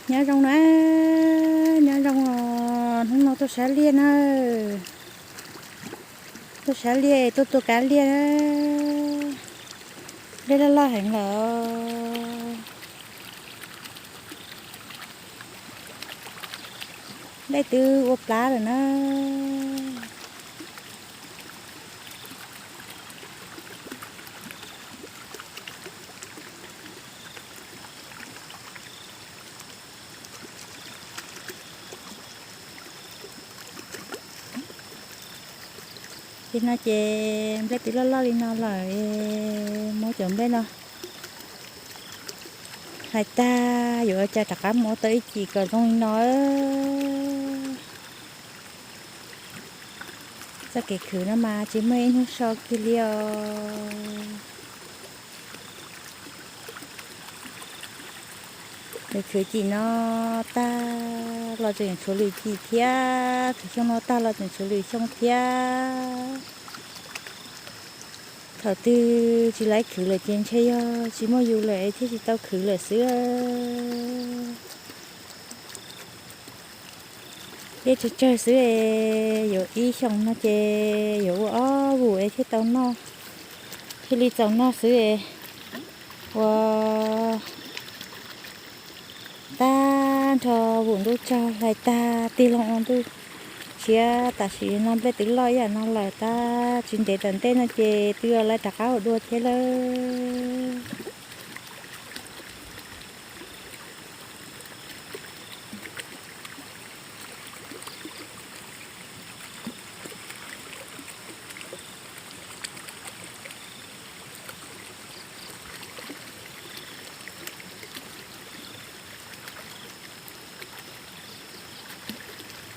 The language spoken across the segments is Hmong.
Nyob zoo na, nyob zoo os, hnub no tuaj saib liaj na, tuaj saib liaj, tuaj tua kav liaj na. Nplej loj loj heev lawm. Nplej twb ua plab lawm na. Li no ces nplej twb loj loj li no lawm, muab cov nplej no hlais tag, yuav ua cas rov qab mus ua tau ib cim kom zoo li no. Txoj kev khwv no mas tsis muaj ib hnub so kiag li os. Lawv khwv cim no tag los tseem tshuav lwm cim thiab, khwv xyoo no tag los tseem tshuav lwm xyoo thiab. Thaum twg tsis laib khwv lawm ces ntshe yog tsis muaj yus lawm es thiaj tsis tau khwv lawm xwb. Liaj tsawg tsawg xwb es yuav ib xyoos no ces yuav ua ob vus es thiaj tau noj, thiaj li txaus noj xwb es ua tag nrho vus ntuj tsaug hlais tag tig loo ua ntuj tshiab. Tam sim no nplej twb loj ib yam no lawm, tab tsis ntev tom ntej no ces twb yuav lawv rov qab ua dua thiab lawm.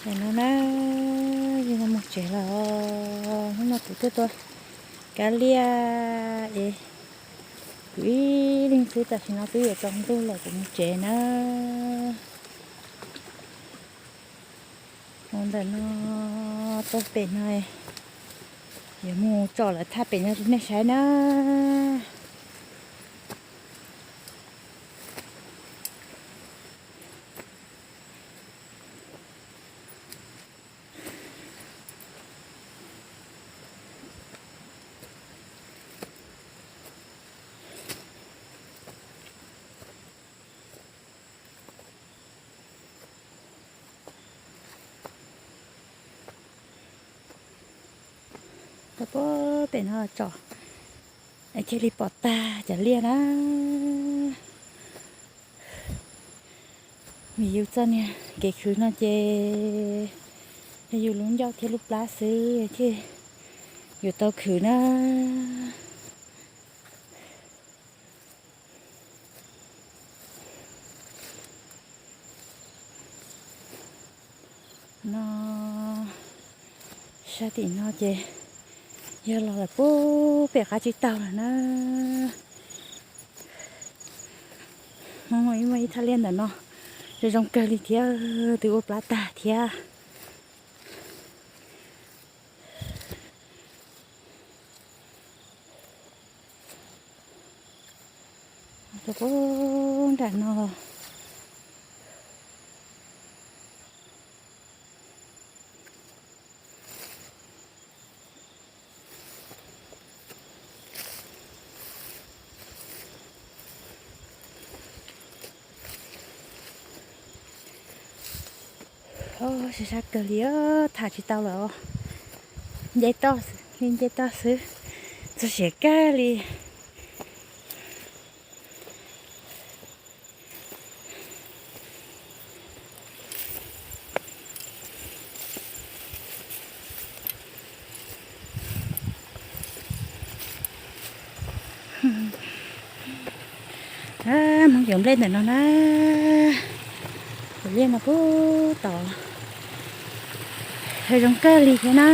Tam no na, yog no mus tsev lawm os. Hnub no kuv tuaj tua kav liaj es kuv ib leeg xwb, tam sim no twb yuav tsaus ntuj lawm, kuv mus tsev na. Mus ntawm no tuaj pem no, yuav mus tsom lawv thaj pem no rau nej saib na. Tuaj pem no tsom, thiaj li pom tag cov liaj na. Vim yus txoj niag kev khwv no ces yog yus lub ncauj thiab lub plab xwb thiaj yuav tau khwv na. No, sab tim no ces yog los lawm puag pem qab tsib taug lawm na. Muaj ib, muaj ib thaj liaj ntawm no, zoo zoo kawg li thiab, twb ua plab tag thiab. Rau puag nram no. Sab sab kawg li, tham tsis tau lawm os. Nce toj, li nce toj xwb, txog siav kawg li. Hmoob yuav nplej ntawm no na. Cov liaj no puag tod, zoo kawg li thiab na.